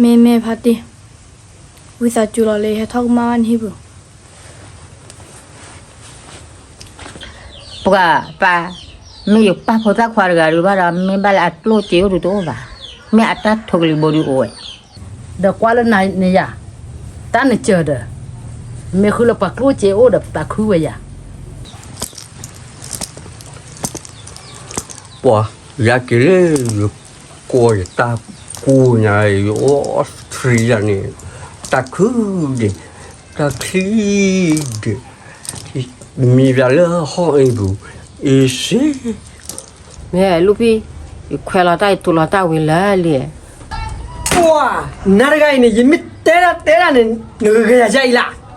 မ့မ့ၢ်ဖါတံၢ်, ဝံသးစူၤလီၤလၢဟဲထီၣ်ကမၣ်ဘၣ်နဟံၣ်ပူၤ. ပှၤပၢ်, မ့ၢ်ယပၢ်ဖိသၣ်ခွါတဂၤဒုးဘၣ်ဒီး မ့ၢ်ဘၣ်လၢအကျိၣ်စ့အိၣ်ဒုးတအိၣ်ဘၣ်, မ့ၢ်အတၢ်ထိၣ်ကလံၤဘိဒုးအိၣ်ဝဲ, ဒီးကွၢ်လၢနၤန့ၣ်ယၤ, တၢ်နစၢၤဒီး, မ့ၢ်ဃုလၢပှၤကျိၣ်စ့အိၣ်ဒီးပသးခုဝဲယၤ ပှၤ, ယက့ၤလၢယကိးယတၢ်ကူၣ်ညါ ယအိၣ်အီစထြ့လယါန့ၣ်, တၢ်ခုဒံး, တၢ်ချံဒံး, မံၤဘၣ်လၢဟီၣ်အံၤပူၤ, အ့စ့, မ့ၢ်လူၢ်ဖံ, ယခွဲးလီၤတၢ်ယတူၢ်လီၤတၢ်ဝံၤလၢာ်လံ. ပှၤ, နၤတဂၤအံၤန့ၣ် ယမ့ၢ်တဲဒၣ်တဲဒၣ်န့ၣ် နဂ့ၤဂ့ၤယၤယါအံၤလၢ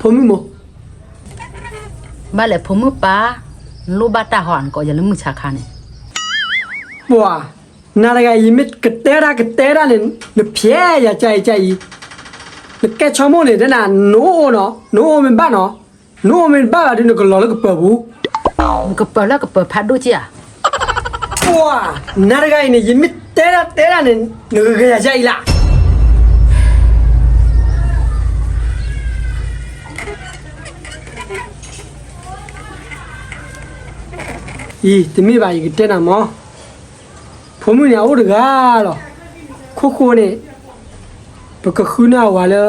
ဖိမုၣ်မိၢ်, ဘၣ်လဲၣ်ဖိမုၣ်ပၢ်, နလိၣ်ဘၣ်တၢ်ဟီနကိးယၤလၢမုၢ်ဆါခါန့ၣ်, ပှၤ, နၤတဂၤအံၤ ယမ့ၢ်ကတဲတၢ်ကတဲတၢ်န့ၣ် နဖျဲးယၤကအံၤကအံၤ, နကဲဆိကမိၣ်န့ၣ် တဲနၤ နအိၣ်အိၣ်နီၤ, နအိၣ်မ့ၢ်ဘၣ်နီၤ, နအိၣ်မ့ၢ်ဘၣ်ဘၣ်ဒီး နကလီၤလၢကပၢၤပူၤ, နကပၢၤလၢကပၢၤဖးဒိၣ်က့ဧါ, ပှၤ, နၤတဂၤအံၤန့ၣ် ယမ့ၢ်တဲဒၣ်တဲဒၣ်န့ၣ် နဂ့ၤဂ့ၤယၤယၤအံၤလၢ်. အံၤ တမ့ၢ်ဘၣ် ယကတဲနၤမၢ်. ဖိမုၣ်န့ၣ် အအိၣ်တဂၤလီၤ. ခိၣ်ဃိန့ၣ် ပကဃုန့ၢ်အဝၤလၢ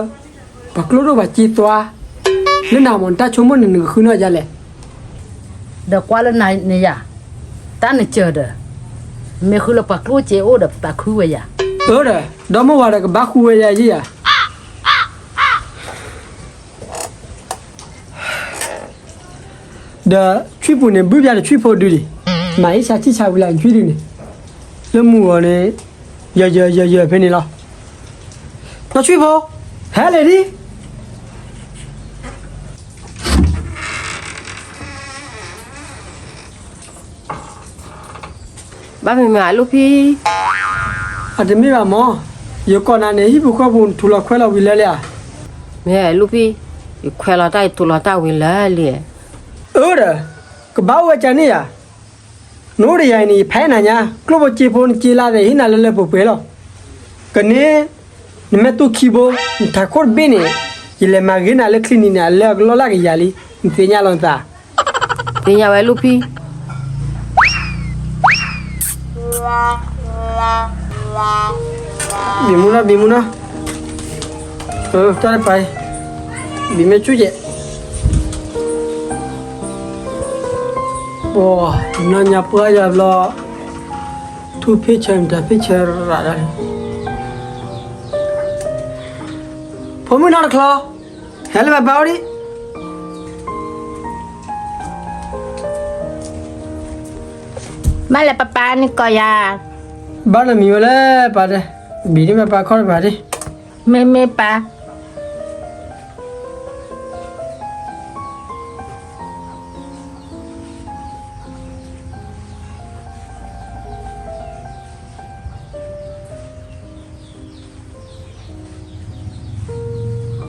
ပှၤကျိၣ်ဒိၣ်ပှၤစ့သွါ, လၢနၤမၢ် နတၢ်ဆိကမိၣ်န့ၣ် နကဃုန့ၢ်ဒ်လဲၣ်. ဒီးကွၢ်လၢနၤန့ၣ်ယၤ, တၢ်နစၢၤဒီး, မ့ၢ်ဃုလၢပှၤကျိၣ်စ့အိၣ်ဒီး ပာ်ခုဝဲယၤ. အၢဒီး, ဒီမါဝၤဒီးကဘၣ်ဃုဝဲယၤယဲယၤ. ဒီးဆွံၣ်ပူၤန့ၣ် ဘုၣ်ပျၢ်ဒီးဆွံၣ်ဖိဒုးဒံး, မၤအ့ၣ်ဆါထံၣ်ဆါဝံၤလၢနဆွံၣ်ဒုးန့ၣ်, လၢမုၢ်ဂီၤန့ၣ်, ယၢၤယၢၤယၢၤယၢၤဖဲန့ၣ်လီၤ. ဒီးဆွံၣ်ဖိ, ဟဲလဲၣ်ဒံး. ဘၣ်မနုၤမ့ၢ်အလိၣ်ဖံ. အတမ့ၢ်ဘၣ်မၢ်, ယကိးနၤန့ၣ် ဟံၣ်ပူၤဃီပူၤ နထူးလီၤခွဲးလီၤဝံၤလၢလဲၣ်ဧါ. မ့ၢ်အလိၣ်ဖံ, ယခွဲးလီၤတၢ် ယထူးလီၤတၢ်ဝံၤလၢလဲၣ်. အၢဒီး, ကဘၣ်အိၣ်ဝဲကန့ၣ်ယၤ. နအိၣ်ဒီးယၤအံၤန့ၣ် ယဖးနၤညါ, ကျိၣ်ဖိစ့ဖိနစ့လၢသ့ၣ် ဟ့ၣ်နၤလၢလၢပှဲၤပှဲၤလီၤ. ကန့ၣ်, နမ့ၢ်တူၢ်ခံဘိ, နထးခိၣ်တဘ့ၣ်န့ၣ်, ယလဲၤမၤဂ့ၤနၤလၢချံနံၤန့ၣ် အလၢအကလီၢ်လၢကယၤလံ, နသ့ၣ်ညါလီၤနသး. သ့ၣ်ညါဝဲလိၣ်ဖံ. ဘံၣ်မူနီၤ ဘံၣ်မူနီၤ, တၢ်တပၤ, ဘံၣ်မ့ၢ်ဆူၣ်ကဲး. ပှၤ, နီၢ်ညါပှၢ်ယၤဘျီ, ထူၣ်ဖ့ၣ်ဆၢမတၤဖ့ၣ်ဆၢရးဒၣ်န့ၣ်. ဖိမုၣ်နီတချီ, ဟဲလၢပၢ်ပၢ်အိၣ်ဒံး. ဘၣ်လၢပၢ်ပၢ်န့ၣ်ကိးယၤ. ဘၣ်နမံၤဝဲလၢပၢ်တဲ, ဘံၣ်န့ၢ်ပၢ်ပၢ်ခီၣ်တပၤဒံး. မ့မ့ၢ်ပၢ်.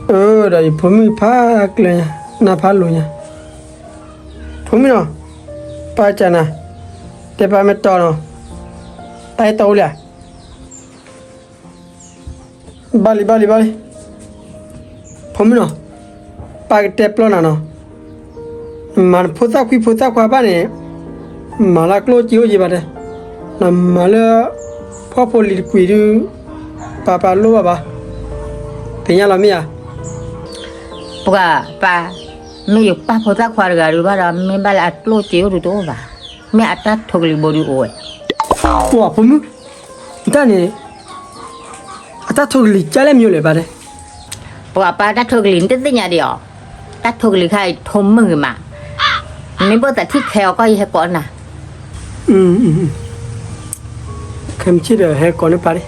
အၢ ဒီးယဖိမုၣ်ဖးကျၢၤညါ, နၢ်ဖးလိၤညါ, ဖိမုၣ်နီၤ, ပၢ်ကနၤ, တဲပၢ်မ့ၢ်တီနီၤ, တၢ်အဲၣ်တီအိၣ်လံဧါ. ဘၣ်လံ ဘၣ်လံ ဘၣ်လံ, ဖိမုၣ်နီၤ, ပၢ်ကတဲပျီနၤနီၤ, နမၤနဖိသၣ်ခွံဖိသၣ်ခွါဘၣ်န့ၣ်, မၤလၢကျိၣ်စ့အိၣ်က့ၤဘၣ်တဲ, နမၤလၢ ဖှီၣ်ဖိလံၤတကွံာ်ဒုး, ပၢ်ပၢ်လိၣ်ဘၣ်ဘၣ်, သ့ၣ်ညါလီၤမ့ၢ်ဧါ. ပှၤပၢ်, မ့ၢ်ယပၢ်ဖိသၣ်ခွါတဂၤဒုးဘၣ်ဒီး မ့ၢ်ဘၣ်လၢအကျိၣ်စ့အိၣ်ဒုးတအိၣ်ဘၣ်, မ့ၢ်အတၢ်ထိးကလံၤဘိဒုးအိၣ်ဝဲ. ပှၤဖိမုၣ်, တၢ်န့ၣ် အတၢ်ထိးကလံၤကၢ်လဲၣ်မ့ၢ်လဲၣ်ဘၣ်တဲ. ပှၤပၢ်တၢ်ထိးကလံၤ နတသ့ၣ်ညါဒံးအီၤ, တၢ်ထိးကလံၤခါအံၤထိးမုၢ်ဂ့ၤမး, မ့ၢ်ဘၣ်သးထံၣ်ခဲအီၤကီၢ်ယဟဲကိးနၤ. ခဲမုၢ်ဆ့ၣ်ဒီးဟဲကိးန့ၢ်ပၢ်လံ.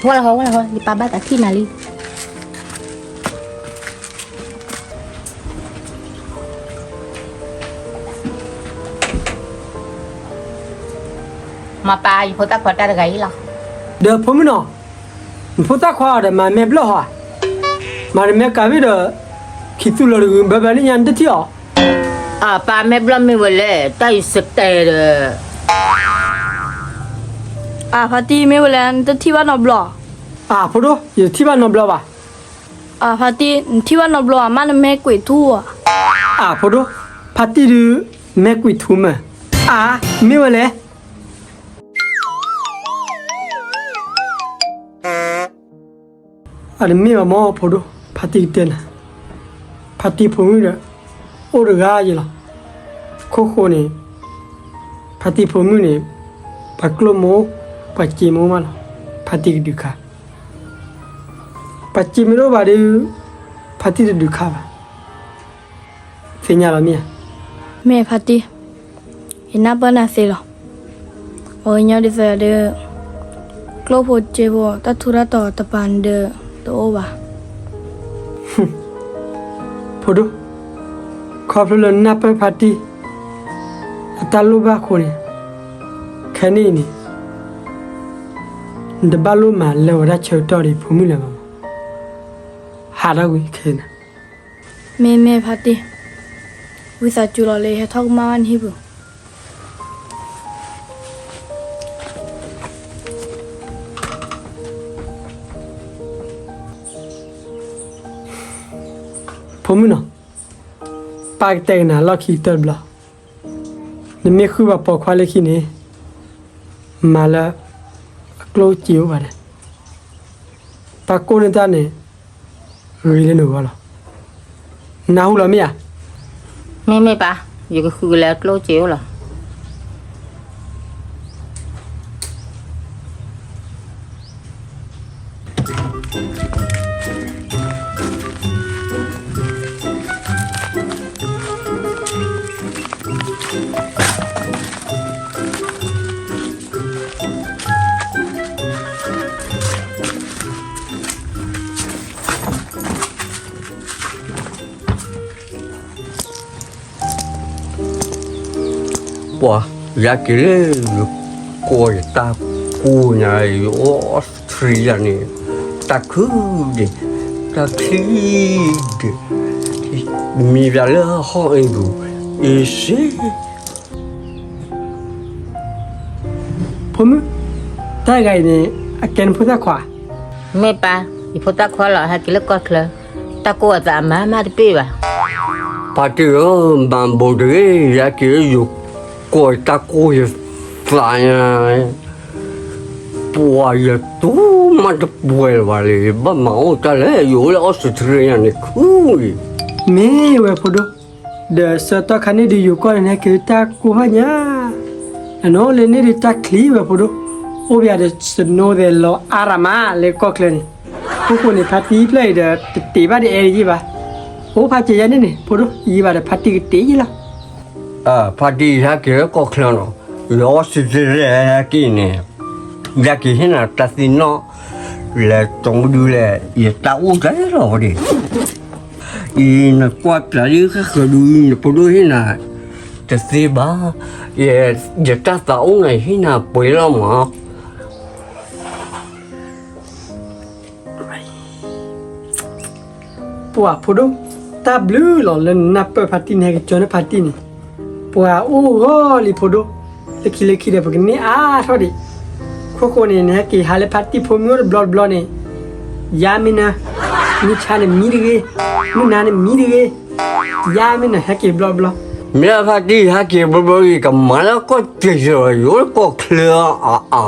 ဝဲလီၤဟီ ဝဲလီၤဟီ ယပၢ်ဘၣ်သးထံၣ်နၤလံ. မ့ၢ်ပၢ် ယဖိသၣ်ခွါတၢ်တဂၤအံၤလီၤ. ဒီးဖိမုၣ်နီၤ, နဖိသၣ်ခွါအီၤဒီးမၤမဲာ်ဘျီၣ်ဟီဧါ, မၤတမဲာ်ကၤဘ့ၣ်ဒီး ခံသူၣ်လီၤတဂ့ၤ ဘၣ်ဘၣ်လၢညါနတထံၣ်အီၤ. အၢ ပၢ် မဲာ်ဘျီၣ်မ့ၢ်ဝဲလဲၣ် တၢ်အံၤစတဲဒီး အၢ ဖါတံၢ် မ့ၢ်ဝဲလဲၣ် နတထံၣ်ဘၣ်နီတဘျီ. အၢ ဖိဒိၣ် ယတထံၣ်ဘၣ်နီတဘျီဘၣ်. အၢ ဖါတံၢ် နထံၣ်ဘၣ်နီတဘျီဧါ မ့ၢ်နမဲာ်ကွံာ်ထူဧါ. အၢ ဖိဒိၣ် ဖါတံၢ်ဒုး မဲာ်ကွံာ်ထူမ့ၢ်. အၢ မ့ၢ်ဝဲလဲၣ်. အတမ့ၢ်ဘၣ်မ့ၢ်ဖိဒိၣ် ဖါတံၢ်ကတဲနၤ, ဖါတံၢ်ဖိမုၣ်ဒီး အိၣ်တဂၤယဲလီၤ. ခိၣ်ဃိန့ၣ် ဖါတံၢ်ဖိမုၣ်န့ၣ် ပှၤကျိၣ်မ့ၢ်အိၣ် ပှၤစ့မ့ၢ်အိၣ်မးလီၤ ဖါတံၢ်ကဒုးခါ. ပှၤစ့မ့ၢ်တအိၣ်ဘၣ်ဒီး ဖါတံၢ်တဒုးခါဘၣ်. သ့ၣ်ညါလီၤမ့ၢ်ဧါ. မ့ၢ်ဖါတံၢ်, ယနၢ်ပၢၢ်နၤသ့လီၤ. ပှၤကညီဒ်သိးဒီး ကျိၣ်ဖိစ့ဖိ တၢ်ထူးတၢ်တီၤတပၤန့ၣ်ဒီး တအိၣ်ဘၣ်. ဖိဒိၣ်, ခီဖျိလၢနနၢ်ပၢၢ်ဖါတံၢ် အတၢ်လိၣ်ဘၣ်အဃိန့ၣ်, ခဲန့ၣ်အံၤန့ၣ်, နတဘၣ်လိၣ်မၤလၢဝဲဒၣ်ဆၢကတီၢ်ဒီးဖိမုၣ်လၢၤဘၣ်မး, ဟးထီၣ်ကွံာ်ခဲန့ၣ်. မ့မ့ၢ်ဖါတံၢ်, ဝံသးစူၤလီၤလၢဟဲထီၣ်ကမၣ်ဘၣ်နဟံၣ်ပူၤ. ဖိမုၣ်နီၤ, ပၢ်ကတဲကနၤလီၢ်ခံကတၢၢ်တဘျီ, နမ့ၢ်ဃုဘၣ်ပိာ်ခွါလၢခံန့ၣ်, မၤလၢအကျိၣ်စ့အိၣ်ဘၣ်န့ၣ်, ပၢ်ကိၢ်န့ၢ်တၢ်န့ၣ်, ဂ့ၤလၢနဂီၢ်လီၤ. နၢ်ဟူလီၤမ့ၢ်ဧါ. မ့မ့ၢ်ပၢ်, ယကဃုကလဲၤအကျိၣ်စ့အိၣ်လီၤ. ပှၤ, ယဟဲက့ၤလၢယကိးယတၢ်ကိၢ်ညါ ယအိၣ်အီစထြ့လယါန့ၣ်, တၢ်ခုၣ်ဒံး, တၢ်ချံဒံး, မံၤပၠးလၢဟီၣ်အံၤပူၤ, အ့စ့ ဖိမုၣ်, တၢ်ဂၤအံၤန့ၣ် အကဲနဖိသၣ်ခွါ. မ့ၢ်ပၢ်, ယဖိသၣ်ခွါလီၤ, ဟဲက့ၤလၢကီၢ်ချၢ, တၢ်ကိၢ်အသးအမၤမးတပ့ၢ်ဘၣ်. ဖါတံၢ်ဧၢ, မၤဘူးတဂ့ၤ, ယဟဲက့ၤလၢယကိးတၢ်ကိၢ်ယသးညါ, ပှၤယတူၢ်မးတပှဲၤလၢၤဘၣ်လၢ, ဘၣ်မၤအိၣ်တၢ်လဲၣ်, ယအိၣ်လၢအီစထြ့လယါန့ၣ်ခုၣ်အံၤ. မ့ၢ်ဝဲဖိဒိၣ်, ဒီးဆၢကတီၢ်ခါန့ၣ်ဒုးယိၤကီၢ်န့ၣ် နဟဲက့ၤတၢ်ကိၢ်ဘၣ်ညါ, အနီၢ်လၢန့ၣ်ဒုးတၢ်ချံဝဲဖိဒိၣ်, အိၣ်ပယၤဒီး snow သဲးလီၤအါရၤမးလၢကီၢ်ချၢန့ၣ်, ခိခိၣ်န့ၣ် ဖါတံၢ်ဖျၢၣ်အံၤဒီး တတ့ၤဘၣ်ဒီးအဲၣ်ယံၣ်ဘၣ်, အိၣ်ဖးကဲယါန့ၣ်န့ၣ် ဖိဒိၣ် ယံၣ်ဘၣ်ဒီးဖါတံၢ်ကတ့ၤယံၣ်လီၤ. ဖါတံၢ် ယဟဲက့ၤလၢကီၢ်ချၢနီၤ, ယအီစထြ့လယါက့ၤန့ၣ်, ယဟဲက့ၤဟ့ၣ်နၤတၢ်သ့ၣ်နီၣ်, လဲၤကၠီၤမဒုလဲၣ်, ယတၢ်အိၣ်တၢ်လီၤဝဲဒၣ် အံၤနကွၢ်ပျးလံဃၣ်ဃၢၤဒုး နဖိဒိၣ်ဟ့ၣ်နၤတသ့ဘၣ်, ယတၢ်သးအိၣ်န့ၣ်ဟ့ၣ်နၤပှဲၤလီၤမး. ပှၤဖိဒိၣ်, တၢ်ဘျုးလီၤလၢနနၢ်ပၢၢ်ဖါတံၢ် နဟဲက့ၤကၠီၤန့ၢ်ဖါတံၢ်န့ၣ်, ပှၤအိၣ်ဂီၢ်လံဖိဒိၣ်, လၢခံလၢခံဒီး ပကန့ၢ်အါထီၣ်ဒံး, ခိခိၣ်န့ၣ် နဟဲက့ၤဟးလၢဖါတံၢ်ဖိမုၣ်အိၣ်တဘျီတဘျီန့ၣ်, ယါမ့ၢ်နၤ, မုၢ်ဆါန့ၣ်မံတဂ့ၤ, မုၢ်နၤန့ၣ်မံတဂ့ၤ, ယါမ့ၢ်နၤ ဟဲက့ၤဘျီတဘျီ. မ့ၢ်ဖါတံၢ် ဟဲက့ၤဘျီဘျီအံၤ ကမၤလၢကီၢ်စဲၣ်လီၤ, ယအိၣ်လၢကီၢ်ချၢအါအါ,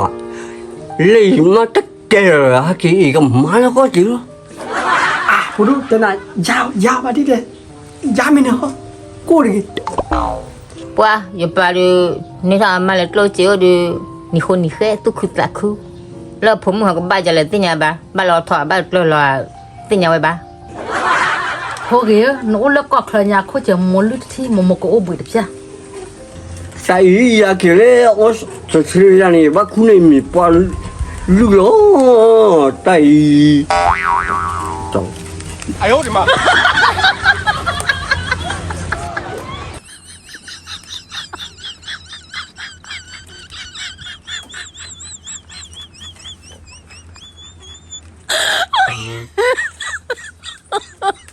လၢယမါတကဲလီၤ ဟဲက့ၤအံၤ ကမၤလၢကီၢ်စဲၣ်လီၤ. အၢ ဖိဒိၣ် တဲနၤ, ယါ ယါဘၣ်ဒ်လဲၣ်, ယါမ့ၢ်နၤဟီ, ကိၢ်တဂ့ၤ. ပှၤ ယပၢ်ဒုး န့ၢ်ထီၣ်အမါလၢကျိၣ်စ့အိၣ်ဒုး, နံၤဃိနံၤဃဲ သူၣ်ခုသးခု, လၢအဖိမုၣ်ဟီကဘၣ်ယၤလဲၣ်သ့ၣ်ညါဘၣ်, ဘၣ်လီၤထီၣ်ဘၣ်ကျၢၤလီၤသ့ၣ်ညါဝဲဘၣ်. ဖိဂ့ၤဧၢ, နအိၣ်လၢကီၢ်ချၢညါ ခိၣ်စဲၣ်မိၢ်လုၢ်တထံၣ် မိၢ်မိၢ်ကအိၣ်ဘှံးတဖျၢၣ်. တၢ်အံၤ ယဟဲက့ၤလၢအီစထြ့လယါန့ၣ် ဘၣ်ခူၣ်န့ၢ်မံၤပှၢ်လုၢ်လီၤ, တၢ်အံၤ.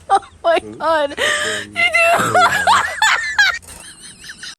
Oh my God.